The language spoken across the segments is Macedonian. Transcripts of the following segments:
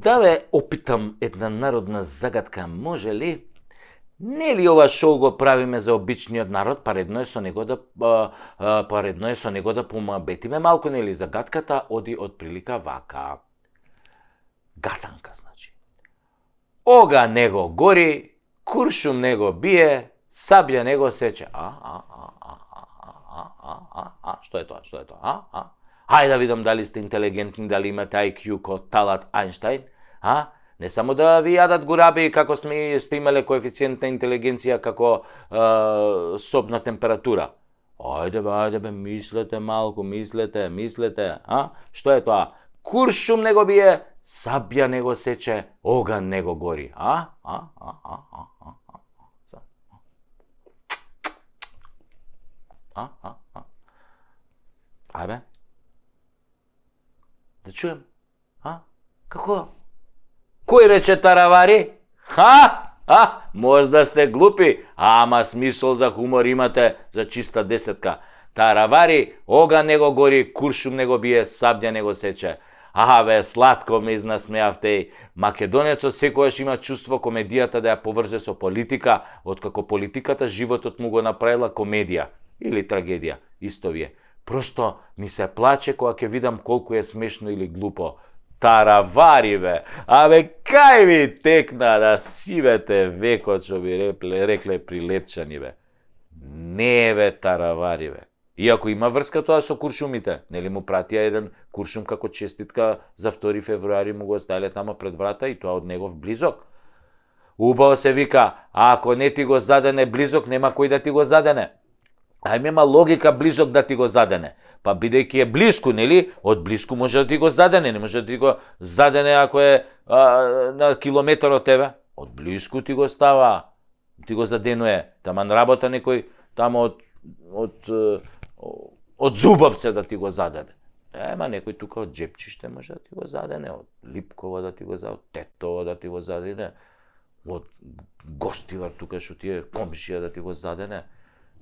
Да ве опитам една народна загадка, може ли? Не ли ова шоу го правиме за обичниот народ, па редно е со него да помабетиме малку, нели? Загадката оди од прилика вака. Гатанка, значи. Ога него гори, куршум него бие, сабља него сече. Што е тоа? Хајде да видам дали сте интелигентни, дали имате IQ ко Талат Ајнштајн, Не само да ви јадат гураби како сте имале коефициент на интелигенција како собна температура. Ајде бе, мислете малку, мислете, Што е тоа? Куршум него бие, сабја него сече, оган него гори. Ајбе? Да чуем? Како? Кој рече таравари? Можда сте глупи, ама смисол за хумор имате за чиста десетка. Таравари, оган него гори, куршум него бие, сабља него сече. Бе, сладко ме изнасмеавте. Македонецот секојаш има чувство комедијата да ја поврзе со политика, откако политиката животот му го направила комедија или трагедија, исто вие. Просто ми се плаче кога ќе видам колку е смешно или глупо. Таравари, бе! Кај ви текна да сивете векот, што би рекле прилепчани, бе? Не, бе, таравари, бе. Иако има врска тоа со куршумите, нели му пратија еден куршум како честитка за 2 февруари, му го оставиле тамо пред врата и тоа од негов близок. Убаво се вика, ако не ти го задене близок, нема кој да ти го задене. Има логика близок да ти го задене. Па бидејќи е блиску, нели? Од блиску може да ти го задене, не може да ти го задене ако е на километар од тебе. Од блиску ти го става, ти го заденуе. Таман работа некој тамо од Зубовце да ти го задене. Ема некој тука од Джепчиште може да ти го задене, од Липкова да ти го задене, од Тетово да ти го задене, од Гостивар тука што ти е комшија да ти го задене.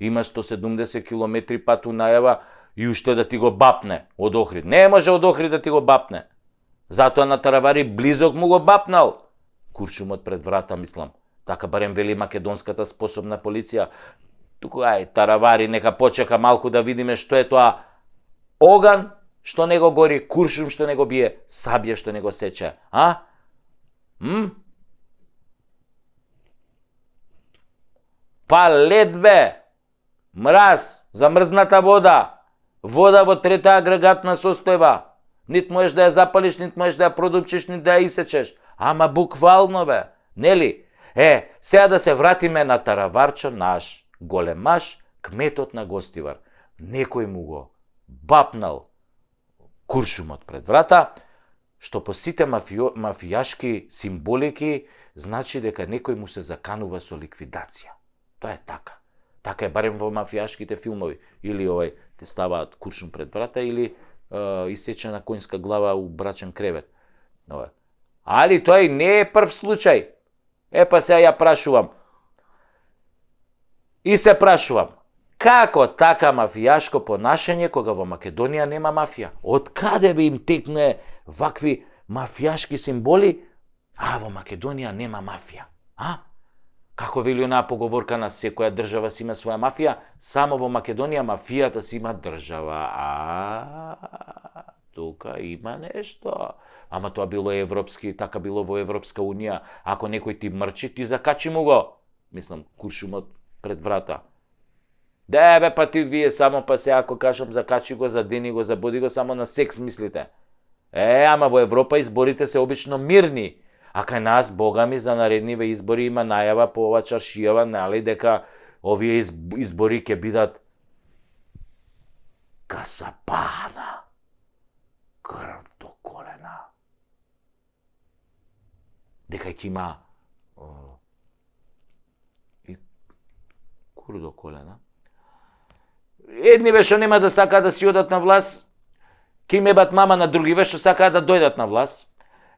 Има 170 километри пат у најава и уште да ти го бапне од Охрид. Не може од Охрид да ти го бапне. Затоа на таравари близок му го бапнал. Куршумот пред врата, мислам. Така барем вели македонската способна полиција. Туку, таравари, нека почека малку да видиме што е тоа оган, што него гори, куршум што него бие, сабја што него сече. Па лед, бе! Мраз, замрзната вода, вода во 3-та агрегатна состојба. Нит можеш да ја запалиш, нит можеш да ја продупчиш, нит да ја исечеш. Ама буквално, бе, нели? Сега да се вратиме на тараварчо наш, големаш, кметот на Гостивар. Некој му го бапнал куршумот пред врата, што по сите мафијашки символики значи дека некој му се заканува со ликвидација. Тоа е така. Така е барем во мафијашките филмови. Или те ставаат куршум пред врата, или исечена коњска глава у брачен кревет. Али тоа и не е прв случај. Па сега ја прашувам. И се прашувам, како така мафијашко понашање кога во Македонија нема мафија? Од каде би им текне вакви мафијашки символи, во Македонија нема мафија? Како вели онаа поговорка на секоја држава си има своја мафија, само во Македонија мафијата си има држава. Тука има нешто. Ама тоа било европски, така било во Европска унија. Ако некој ти мрчи, ти закачи му го. Мислам, куршумот пред врата. Бе, па ти вие само па се ако кажам закачи го, задени го, забуди го, само на секс мислите. Ама во Европа изборите се обично мирни. А кај нас, бога ми, за наредниве избори има најава по ова чаршијава, нали, дека овие избори ќе бидат касапана, крв до колена. Дека ќе има и кур до колена. Едниве што нема да сакаат да си одат на власт, ќе имебат мама, на другиве што сакаат да дојдат на власт.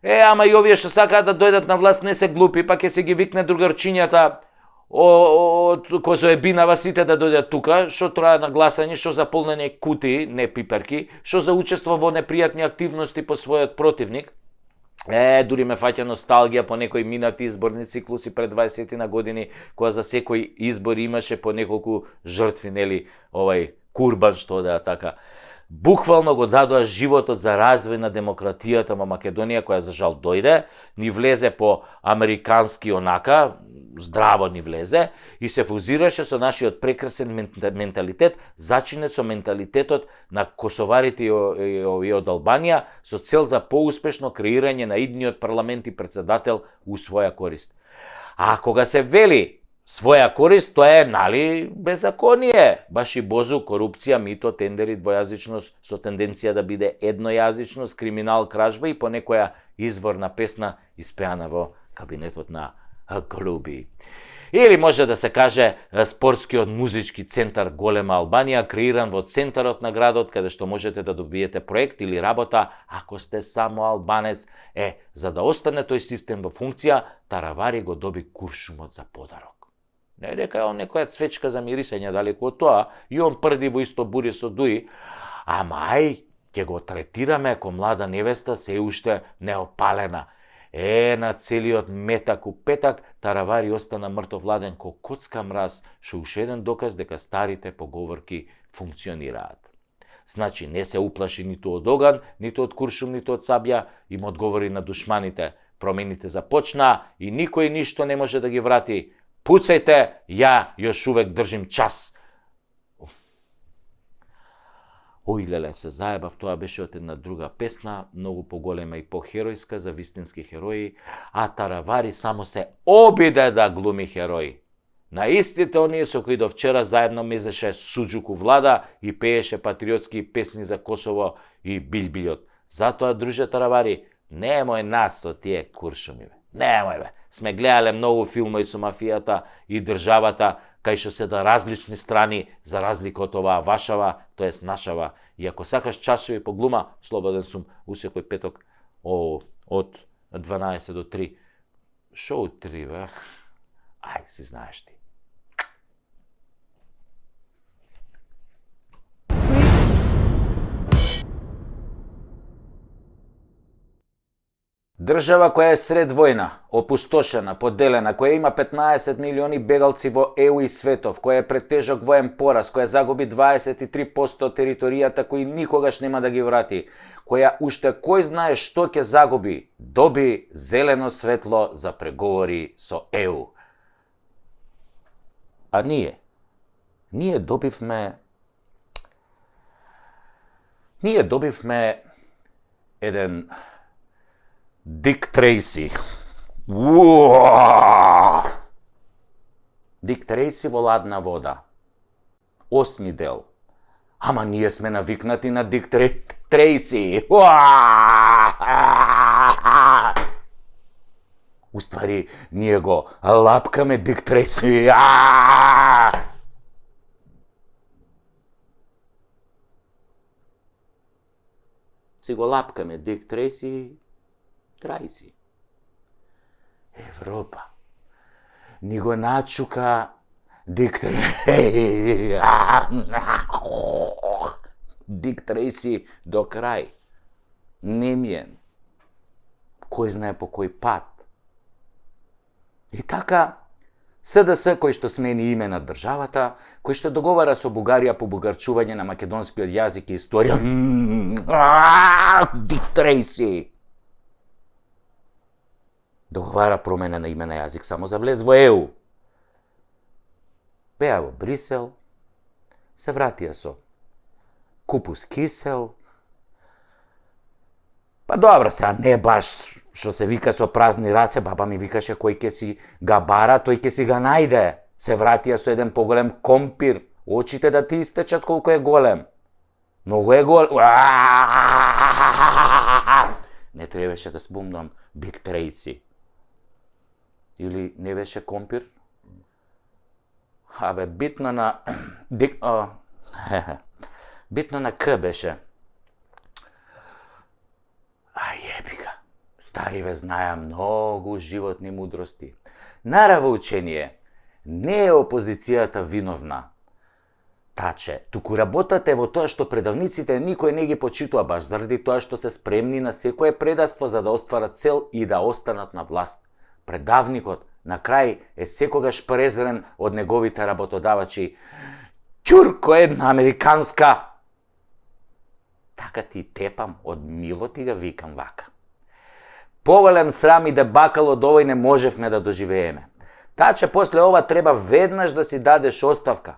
Ама и овие што сакаат да дојдат на власт не се глупи, па ќе се ги викне другарчињата од Козоебинава сите да дојдат тука, што троа на гласање, што за полнење кутии, не пиперки, што за учество во непријатни активности по својот противник. Дури ме фаќа носталгија по некои минати изборни циклуси пред 20 на години, кога за секој избор имаше по неколку жртви, нели, курбан, што да така. Буквално го дадоа животот за развој на демократијата во Македонија, која за жал дојде, ни влезе по американски онака, здраво ни влезе, и се фузираше со нашиот прекрасен менталитет, зачинет со менталитетот на косоварите и од Албанија, со цел за поуспешно креирање на идниот парламент и председател у своја корист. А кога се вели своја корист, тоа е, нали, беззаконие. Баш и бозу, корупција, мито, тендери, двојазичност, со тенденција да биде еднојазичност, криминал, кражба и по некоја изворна песна испеана во кабинетот на Груби. Или може да се каже спортскиот музички центар Голема Албанија, креиран во центарот на градот, каде што можете да добиете проект или работа, ако сте само албанец. За да остане тој систем во функција, Таравари го доби куршумот за подарок. Не дека е он некоја цвечка за мирисење далеку од тоа, и он прди во исто бури со дуи, ама ќе го третираме како млада невеста се уште неопалена. На целиот метак у петак, Таравари остана мртовладен ко коцка мраз, што уште еден доказ дека старите поговорки функционираат. Значи, не се уплаши ниту од оган, ниту од куршум, ниту од сабја, им одговори на душманите. Промените започна и никој ништо не може да ги врати. Пуцајте, ја још увек држим час. Ој леле, се заебав, тоа беше од една друга песна, многу поголема и похеројска за вистински херои, а Таравари само се обиде да глуми херои. На истите оние со кои до вчера заедно мезеше суџуку влада и пееше патриотски песни за Косово и Билбилјот. Затоа, друже Таравари, немој нас со тие куршуми, немој бе. Сме гледале многу филмови со мафијата и државата, кај што се да различни страни, за разлика од оваа вашава, тоест нашава. И ако сакаш часови по глума, слободен сум у секој петок од 12 до 3. Шо од 3, бе? Ај, си знаеш ти. Држава која е сред војна, опустошена, поделена, која има 15 милиони бегалци во ЕУ и светов, која е пред тежок воен пораз, која загуби 23% од територијата кои никогаш нема да ги врати, која уште кој знае што ќе загуби, доби зелено светло за преговори со ЕУ. А ние добивме еден Дик Трейси. Дик Трейси во ладна вода. 8 дел. Ама ние сме навикнати на Дик Трейси. Уствари, ние го лапкаме Дик Трейси. Си го лапкаме Дик Трейси. Трајси. Европа. Ни го начука Дик Трейси. Дик Трейси до крај. Немиен. Кој знае по кој пат. И така, СДС кој што смени име на државата, кој што договара со Бугарија по бугарчување на македонскиот јазик и историја. Дик Трейси. Договара промена на име на јазик само за влез во ЕУ. Беа во Брисел, се вратија со купус кисел. Па добро сега, не баш што се вика со празни раце, баба ми викаше кој ќе си га бара, тој ќе си га најде. Се вратија со еден поголем компир, очите да ти истечат колку е голем. Многу е голем. Не требаше да спомнам Дик Трейси. Или не беше компир? Битно на... Битно на К беше. Јебика. Стариве знаја многу животни мудрости. Нараво учение, не е опозицијата виновна. Таче, туку работата е во тоа што предавниците никој не ги почитува баш заради тоа што се спремни на секое предаство за да остварат цел и да останат на власт. Предавникот на крај е секогаш презрен од неговите работодавачи. Ќурко една американска! Така ти тепам, од мило ти ga викам вака. Повелем срам и дебакал од овој не можевме да доживееме. Таче, после ова треба веднаш да си дадеш оставка.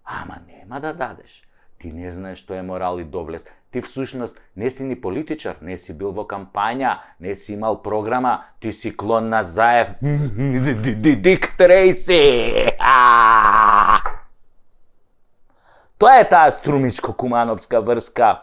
Ама нема да дадеш. Ти не знаеш што е морал и доблест. Ти всушност не си ни политичар, не си бил во кампања, не си имал програма, ти си клон на Заев. Дик Трейси! Тоа е таа струмичко-кумановска врска.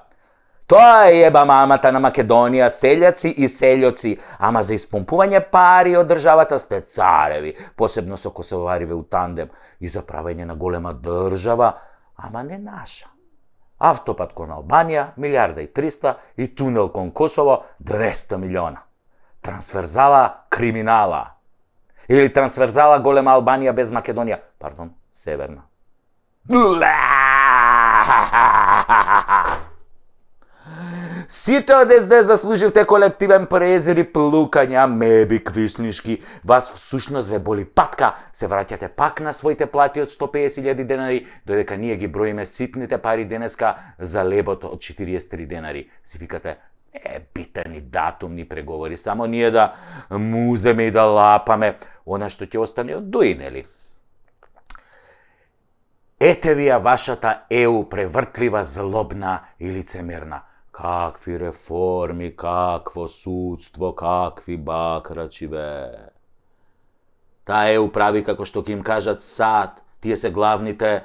Тоа е еба мамата на Македонија, селјаци и селјоци, ама за испомпување пари од државата сте цареви, посебно со косовариве у тандем, и за правење на голема држава, ама не наша. Автопат кон Албанија, 1.300.000 и тунел кон Косово, 200 милиона. Трансферзала криминала. Или трансферзала голема Албанија без Македонија, пардон, северна. Сите од СД заслуживте колективен презир и плукања, меби квиснишки. Вас всушност ве боли патка, се враќате пак на своите плати од 150.000 денари, додека ние ги броиме ситните пари денеска за лебото од 43 денари. Си викате, битен и датум ни преговори, само ние да муземе и да лапаме, она што ќе остане од дуи, нели? Ете ви ја вашата ЕУ превртлива, злобна и лицемерна. Какви реформи, какво судство, какви бакрачи, бе. Таа ЕУ прави како што ќе им кажат сад. Тие се главните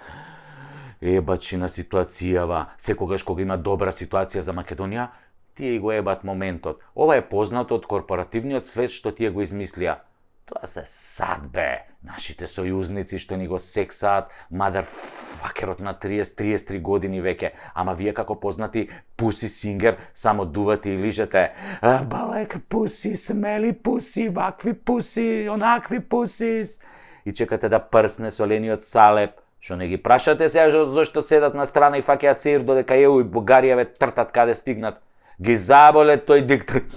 ебачи на ситуацијава. Секогаш кога има добра ситуација за Македонија, тие го ебат моментот. Ова е познато од корпоративниот свет што тие го измислија. Тоа се сад, бе. Нашите сојузници што ни го сексаат, мадарфакерот на 30-33 години веќе. Ама вие како познати пуси сингер, само дувате и лижете. Балек пуси, смели пуси, вакви пуси, онакви пусис. И чекате да прсне солениот салеп. Што не ги прашате сега зашто седат на страна и фаќаат сеир додека ЕУ и Бугарија ве тртат каде стигнат. Ги заболе тој диктор.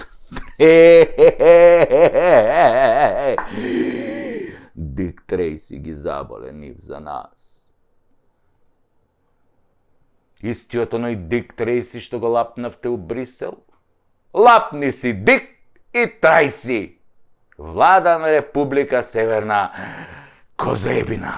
Дик Трейси ги заболе нив за нас. Истиот оној Дик Трейси што го лапнавте у Брисел? Лапни си Дик и Трейси! Влада на Република Северна Козебина.